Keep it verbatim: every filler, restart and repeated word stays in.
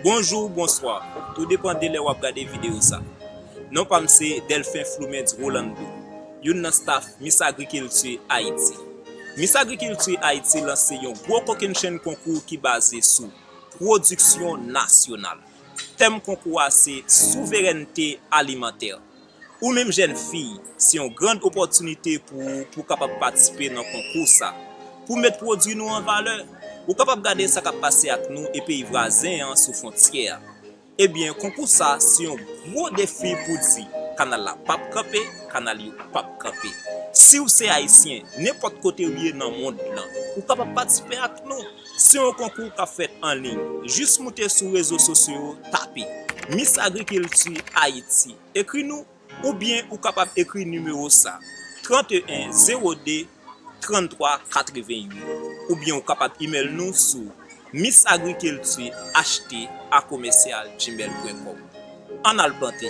Bonjou, bonswa, tou depann de lè w ap gade videyo sa. Non pa m se Delphin Floumens Rolando, youn nan staff Miss Agriculture Haïti. Miss Agriculture Haïti lanse yon gwo kokennchenn konkou ki baze sou pwodiksyon nasyonal. Tèm konkou a se souverènte alimantè. Ou menm jèn fi, se yon grann opòtinite pou ou pou w kapab patisipe nan konkou sa. Pou met pwodui nou an valè, ou kapab gade sa k ap pase ak nou e peyi vwazen an sou fwontyè a. Ebyen, konkou sa se yon gwo defi pou di kanal la p ap kanpe, kanal yo p ap kanpe. Si w se Ayisyen, nenpòt kote w ye nan mond lan, ou kapab patisipe ak nou. Se yon konkou k ap fèt an liy. Jis moute sou rezo sosyo yo, tape Miss Agriculture Haïti. Ekri nou, oubyen ou kapab ekri nimewo sa, trant e en zewo de trant twa katreven uit, oubyen ou kapab imèl nou sou miss agriculture H T a commercial gmail point com. Ann al plante!